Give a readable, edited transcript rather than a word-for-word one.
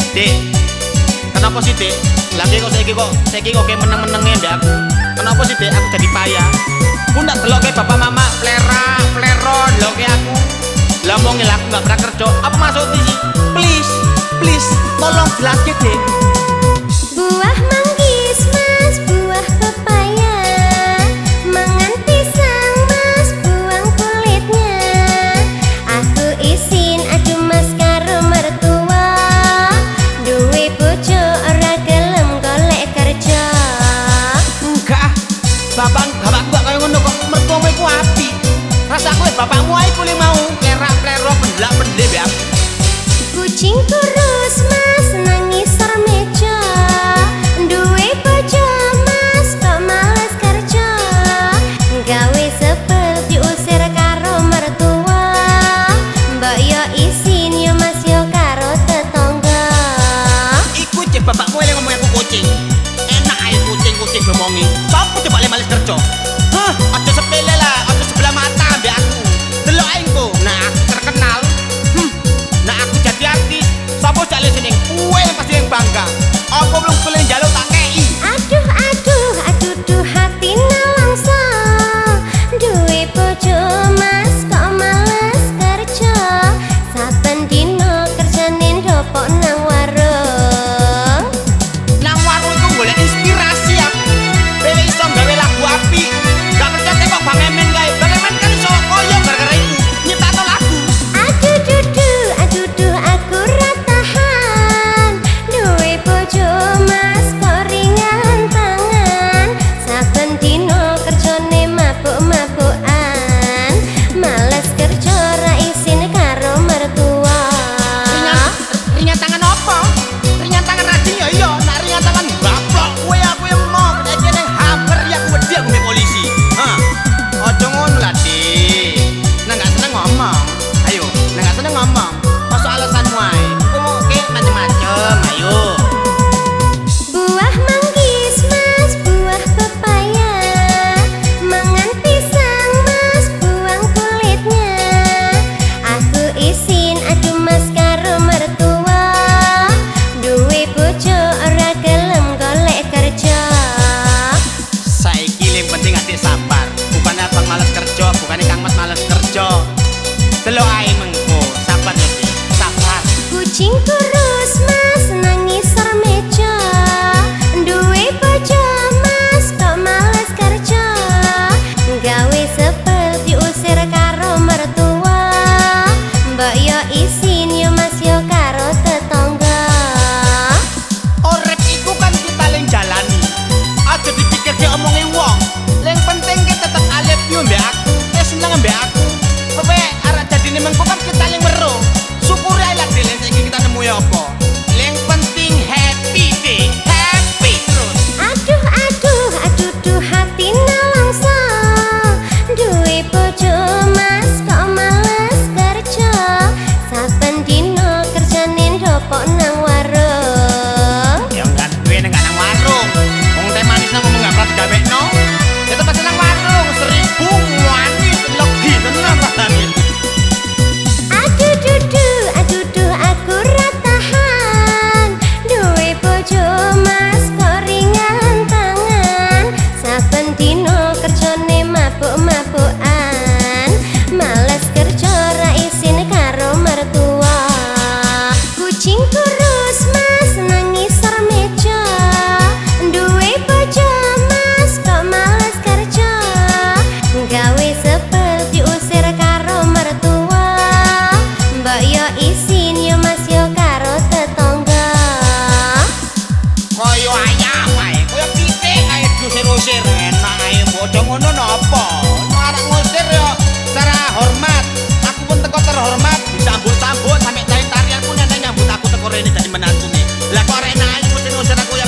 Dik, kenapa sih, Dik? Lagi kok saiki kok kayak meneng-menenge mbek aku. Kenapa sih, Dik? Aku jadi payah. Pun tak delokke bapak mama plera, plero delokke aku. Lah omongin aku gak pernah kerja. Apa maksudnya sih? Please, please, tolong jelaske, Dik. Buah manggis, Mas, buah pepaya. Mangan pisang, Mas, buang kulitnya. Aku isin, aduh, Mas, karo mertua. Duwe bojo ora gelem golek kerja. Enggak ah. Bapakku gak kaya ngono kok. Mertuamu iku apik. Rasaku bapakmu ae kuwi mau plerak-plero pendelak-pendelik mbek aku. Kucing kurus, Mas, nang ngisor meja. Duwe bojo, Mas, kok males kerja. Gawe sebel diusir karo mertua. Mbok yo isin yo, Mas, yo karo tetangga. Iku cek bapakmu yang ngomong aku kucing. Enak ae kucing-kucing ngomongi. Sopo coba le males kerja? Hah, aja sepele lah, aja sebelah mata ambek aku. Delok ae engko. Nah, aku terkenal. Nah, aku jadi artis. Sopo cak le seneng? Kowe yang pasti yang bangga. Apa belum kalian njaluk tak kei. Aduh, aduh, aduh, duh, hati nelongso. Duwe bojo, Mas, kok males kerja. Saben dino kerjane ndopok nang warung. Nang warung iku golek inspirasi aku. Dhewe iso gawe lagu apik. Gak percaya kok Bang Emen kae. Bang Emen kan iso koyo gara-gara iku nyiptakno lagu. Aduh, duh, duh, aduh, duh, aku ra tahan. Duwe bojo, Mas, kok ringan tangan. Saben dino kerjane mabuk-mabukan. Males kerja ra isin karo mertua. Ringan, ringan tangan apa? Ringan tangan rajin ya iya, nak ringan tangan gaplok kowe aku yang mau nek ning haber ya aku wedi aku mbek polisi. Hah. Aja ngono lah, Dik. Nek gak seneng ngomong. Ayo, nek gak seneng ngomong. Mosok alasanmu ae. Kok mau ke macem-macem, ayo. Buah manggis, Mas, buah pepaya. Mangan pisang, Mas, buang kulitnya. Aku isin, aduh, Mas, karo mertua. Duwe bojo ora gelem golek kerja. Saiki yang penting adik sabar. Bukannya abang males kerja, bukannya Kang Mas males kerja. Delok ae mengko, sabar ya, Dik. Sabar. Kucing kurus, Mas, nang ngisor meja. Duwe bojo, Mas, kok males kerja. Gawe sebel diusir karo mertua. Mbok yo isin yo, Mas, yo karo tetangga. Urip iku kan kita ling jalani. Aja dipikir diomongi wong. Yang penting kita tetep alif yo mbek aku. Kowe seneng mbek aku. Kowe arek jadine mengko kan kita ling weruh. Syukuri ae lah, Dik, saiki kita nemu ya apa. Yang penting happy, Dik. Happy terus. Aduh, aduh, aduh, duh, hati nelongso. Duwe bojo, Mas, kok males kerja. Saben dino kerjane ndopok nang warung. Ya enggak duwe nek enggak nang warung. Wong teh manis nang ngomong enggak pernah digawekno. Ya tetep nang warung 1000 manis legi tenan rasane. Aduh, duh, duh, aduh, duh, aku ra tahan. Duwe bojo, Mas, kok ringan tangan. Saben dino kerjane mabuk-mabukan. Males kerja ra isin karo mertua. Kucing kurus, Mas, nang ngisor meja. Duwe bojo, Mas, kok males kerja. Gawe sebel diusir karo mertua. Mbok yo isin yo, Mas, yo karo tetangga. Kaya ayam ae, kaya pitik ae diusir-usir enak ae bodoh ngono napa? Nek arek ngusir yo secara hormat. Aku pun teko terhormat, disambut-sambut sampai tari-tarian pun nenek nyambut aku teko rene dadi menantune. Lah kok arek enak ae ngusir-usir aku ya.